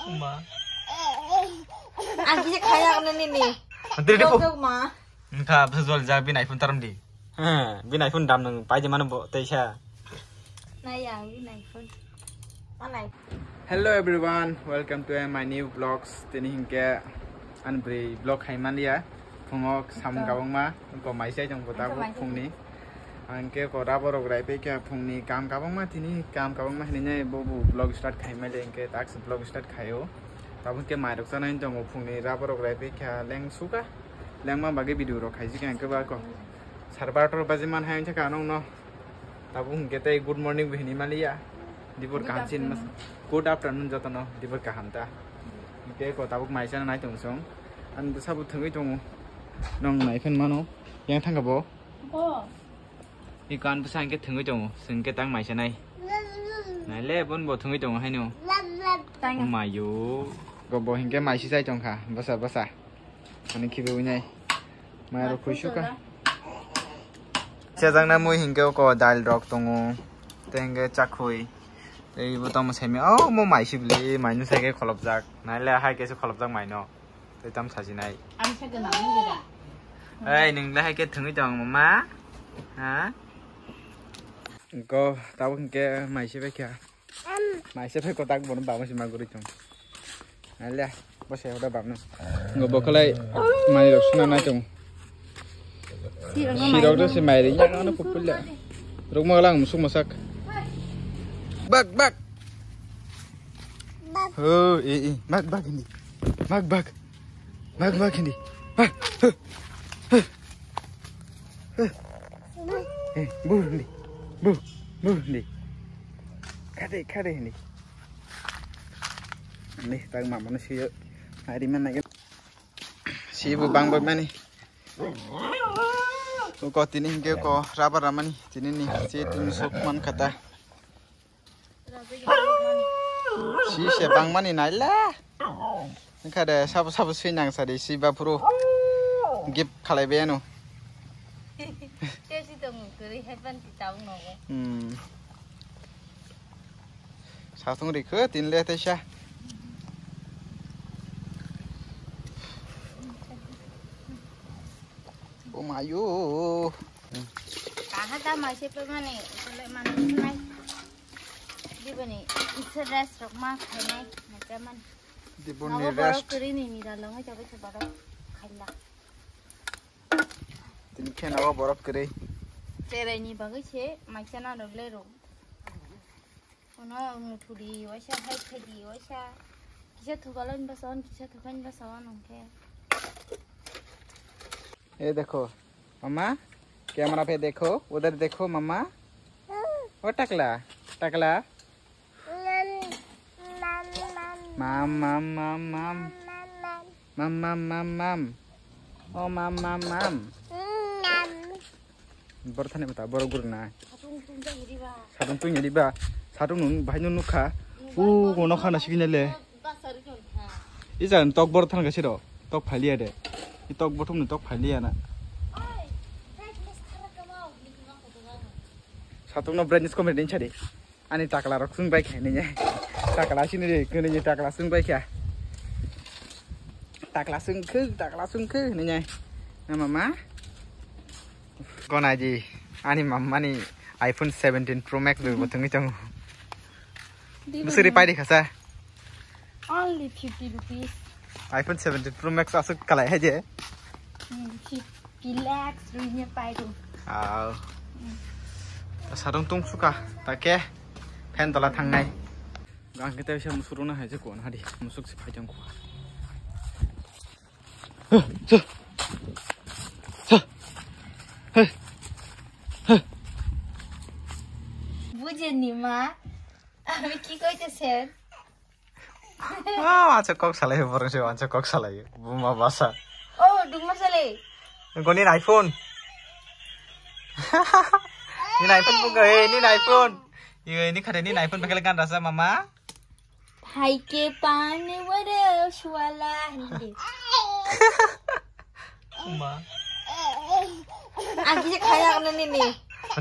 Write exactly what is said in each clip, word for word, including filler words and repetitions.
Ma. Ang kisa khaya kano nini. Diri depo. Jok jok ma. Engkha bwsa jol ja bini iPhone taram di. He, bini iPhone dam nang pai di mano bo teisa. Nai ya bini iPhone. Malai. Hello everyone, welcome to my new vlogs. Tini hinkhe an bri vlog khai manliya. Phungo samung kabangma, ko maisai jong bota phungni. Ang khe ko rubber rok rai pe khe phungni kam kabangma tini kam kabangma hinwi nai bo bo vlog start khai male ang khe tak se vlog start khaio. Tabuk khe mai rok chanai tongo phungni rubber rok rai pe khe leng suka lengma bagwi video rok khai jikha ang khe ba ko sar bartor baji man hai ang khe kanong no tabuk hwnkhe tei good morning bo hinwi maliya dibor kaham sin good afternoon jotono dibor kaham ta hwnkhe ko tabuk mai chana nai tong song ang sabo thwngwi tongo nong nai phan mano yang thangkha bo. Iko an bwsa hwnkhe thwngwi tongo, chwng khe tang mai sanai. Naile bon bo thwngwi tongo haino. Tang. Mayo. Go bo hwnkhe mai si chai tongkha, bwsa bwsa. Ani khibi winai. Mai ro khui suka. Chajak na mui hwnkhe ko dal rok tongo. Tei hwnkhe chakhui. Tei bo tamo semi. Oh, mo mai si bili, mai no sai khe kholopjak. Naile hai khe se kholopjak mai no. Tei tam sajinai. Ang sa gwnang nung gada. Ei, nung le hai khe thwngwi tong mama? Ha? Go, tabuk hwnkhe mai se bai kha. Mai se bai kotak bono bama se ma guri tong. Alia, bo se hoda bamno. Go bokolai mai rok suna nai tong. Sirok no mai rok se mai ri yang ano pupul ya. Rok mo lang musuk masak. Bak bak. Ho, eh, eh, bak bak hindi. Bak bak. Bak bak hindi. Bak. Huh, huh, huh. Eh, bu hindi. Bu, bu hindi. Kade, kade hindi. Nih, tang mama no siyo. Hari mana ya? Si bu bang bang mani. Ko tini hingke ko rubber ramani. Tini ni si tini sok man kata. Si se bangmani naila. Wngkha de sabo sabo sui nang sadi si baphuru. Gift khalai be ano. Tesi tong kuri hepan ti taung nogo. Hmm. Satung rikho tin le tesa. O mayo. Kaha ta mai se pe mani, le mani mai. Diboni isa rest rok ma khainai, macha man. Diboni rest. Nogo borok kwrwi ni mira longo jabai se borok khaila. Tini khe nogo borok kwrwi. Cherai ni bagwi se macha na rok le rok. Ono muthudi waisa hai khaidi waisa. Kisa thukalani basa on kisa thukaini basa on hwnkhe. ए देखो मम्मा, कैमरा पे देखो, उधर देखो मम्मा। ओ टकला, टकला। Mam, mam, mam, mam. Mam, mam, mam, mam. O mam, mam, mam. Bor thani mata, bor gurna. Satung tungya diba. Satung tungya diba. Satung nun, bahai nun nukha. U, gono khana sibina le. Ija tok bor thang kasi ro, tok phailiya de. I tok bothum ni tok phailiya na. Satung no brand is comedy din chadi. Ani takla rok sung bai khe ni. Takla sini de, kene ni takla sung bai khe. Takla sung khu, takla sung khu ni. Na mama. Gona ji, ani mama ni iPhone seventeen Pro Max bai bo thangwi tongo. Musuri pai di khasa. Only fifty rupees. iPhone seventeen Pro Max aswk kalai hai je. Hmm, fifty lakhs rwini pai do. Aw. Hmm. Sarung tung suka, take fan tola thangnai. Gang kita bisa musuruna hai je kon hadi, musuk si phai jang ko. বুঝেননি মা, আমি কি কইতেছেন? Ah, acha kok salai, borok se acha kok salai. Buma basa. Oh, duma salai. Ko ni iPhone. Ni iPhone buka, eh, ni iPhone. Iya, ini kada ni iPhone pakai lekan rasa mama. Hai ke pani wada swala hindi. Ma. Ang kisa khaya kano nini.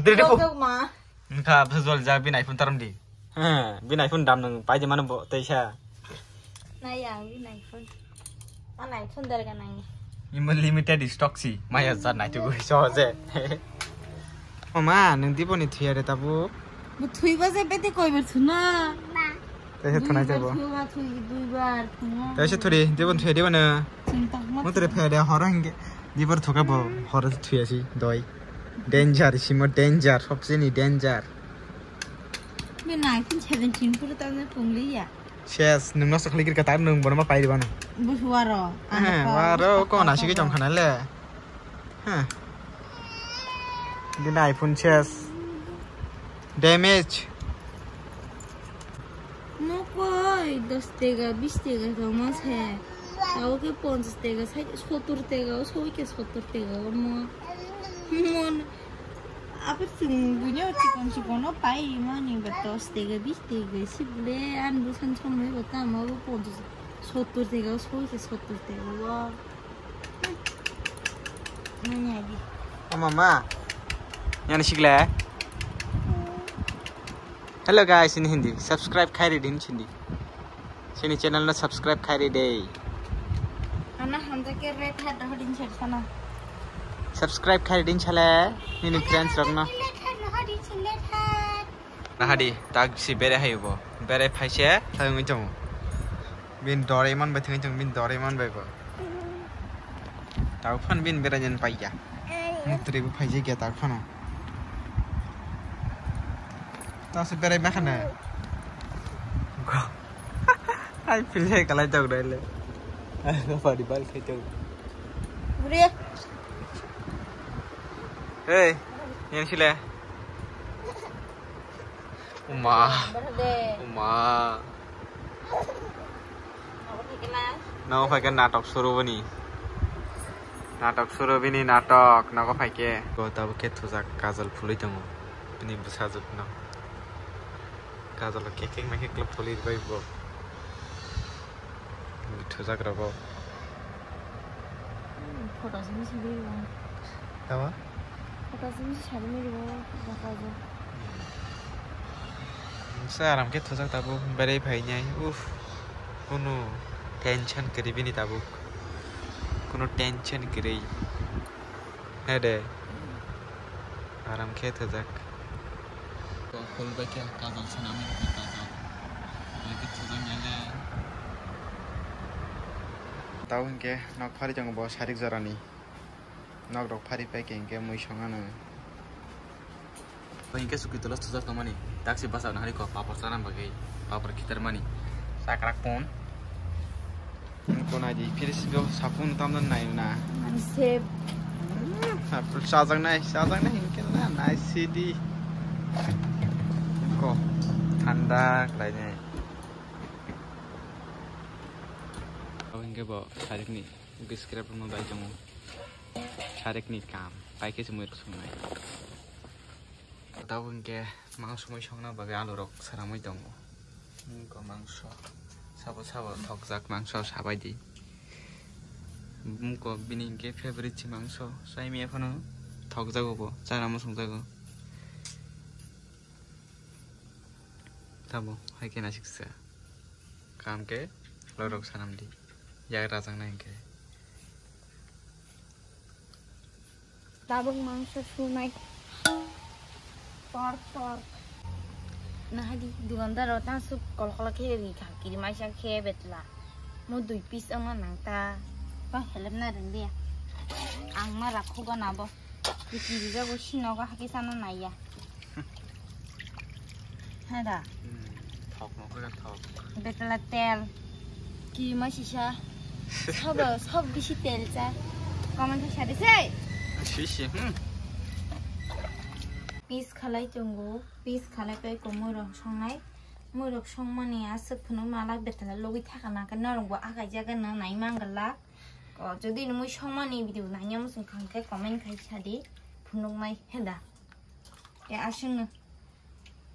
Diri depo. Jok jok ma. Engkha bwsa jol ja bini iPhone taram di. He, bini iPhone dam nang pai di mano bo teisa. Nai ang di nai phone. Ma nai phone dar ga nai. Imo limited stock si, maya za nai tu so je. Mama, nung di boni thuya re tabu. Bu thui ba je bete koi bar thuna. Te se thunai jabo. Thui ba thui dui bar thuna. Te se thuri, di bon thuya di bana. Mo tere phe de horo hinge. Di bar thuka bo horo thuya si doi. Danger, simo danger, sobse ni danger. Be nineteen seventeen pura ta na pungli ya. Ses, nung noksa khali kir kata nung bono ma pairi bana. Busu waro. Eh, waro ko na sigi tong khana le. Heh. Dina iPhone ses. Damage. Mo koi dos tega, bis tega tong ma se. Tao ke ponchas tega, sai sottor tega, o soi ke sottor tega o mo. Mon. Apa sing dunia chikon chikon o pai mani ba dos tega, bis tega, si bule an busan chong mai ba tamo bo ponchas sottor tega, o soi ke sottor tega o. Nanya di. O mama. Yani sikle. Hello guys, in Hindi. Subscribe khai ri din Hindi. Sini channel no subscribe khai ri dei. Ana hamja ke red hat ho din ser sana. Subscribe khai ri din sale. Nini friends rok no. Red hat ho din ser red hat. Nahadi, tak si bere hai bo. Bere phaise, thangwi tongo. Bin Doraemon bai thangwi tongo, bin Doraemon bai bo. Tau phan bin bere jen paiya. Mutri bo phaise ge tau phano. Tau se bere ma khana. Go. Ai pile kalai tok dai le. Ai ko pari bal khai tok. Bure. Hey, yang sile. Uma. Uma. Nogo phaikhe natok suru bini. Natok suru bini natok nogo phaikhe. Bo tabuk khe thujak kajol phulwi tongo. Bini bwsajwk no. Kajol khe khe mai khe phulwi bai bo. Thujak rogo. Photo simi simi riwo. Tama? Photo simi simi riwo, baka jo. Sa aram khe thujak tabuk, berai phainai. Uff. Kunu tension kwrwi bini tabuk. Kunu tension kwrwi. Hede. Aram khe thajak. Kol bai khe kajol swnamwi rwkha kajol. Bai khe thajak nai le. Tau hinkhe nok phari tongo bo sarik jorani. Nok rok phari pai khe hinkhe mui songano. Hinkhe suki tola thajak tongmani. Taksi basa nahari ko papor chana bagwi. Papor khitar mani. Sakrak pon. Ko nai di, fridge go sapung tamna nai na. Mani sep. Sapung sajak nai, sajak nai hinkhe na, nai sidi. Ko thanda khlai nai. Abo hinkhe bo sarik ni, hinkhe scrap rok no dai tongo. Sarik ni kam, pai khe se mui rok song nai. Tabuk hinkhe mangso mui songna bagwi alu rok swnamwi tongo. Mungko mangso sabo sabo thokjak mangso sabai di. Mungko bini hinkhe favorite se mangso, chai maya phano thokjago bo, chana muchungjago. Tamo hai khe naisik sa. Kam khe lorok sanam di. Yak rajak nai hinkhe. Tabuk mangso sunai. Tor, tor. Nahadi, dukandar o tansuk kol kol khe ri kha, kiri maisa khe betla. Mo dui piece ongna nang ta. Ba helep na rwng de. Ang ma rakhu gana bo. Kiri jago sinogo hake sana naiya. Hada. Hmm, thok no kha thok. Betla tel. Ki ma sisa. Sabo, sab bisi tel cha. Comment khe sadi sei. Sisi, hmm. Piece khalai tongo, piece khalai pai ko mui rok songnai. Mui rok songmani aswk phano mala betla logwi thaka na khe norok bo akai jaga no nai manglak. O, jodi no mui songmani video nanya muchung kha hwnkhe comment khai sadi phunuknai heda. E aswkno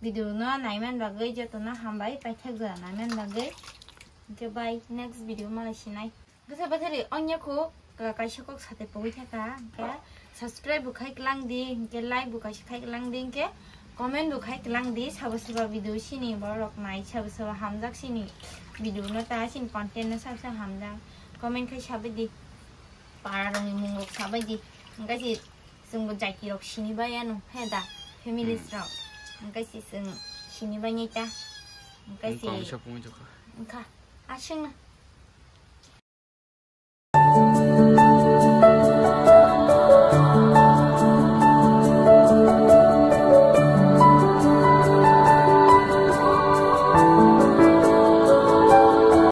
video no naiman bagwi jotono hambai paithak jora naiman bagwi. Hwnkhe bye, next video malai sinai. Bwsa bathari ongya kho ka-, kaisa kok sate pogwi thaka hwnkhe subscribe bo khai klang di, hwnkhe like bo kaisa khai klang di, hwnkhe comment bo khai klang di, sabo soba video sini borok nai, sabo soba hamjak sini. video no ta sin content no sa sa hamjak comment khai sabai di. Para rong ni mung rok sabai di. Engkai si sung bo jati rok sini bai ano he da families rok. Engkai si sung sini bai ni ta. Engkai si Engka asing na.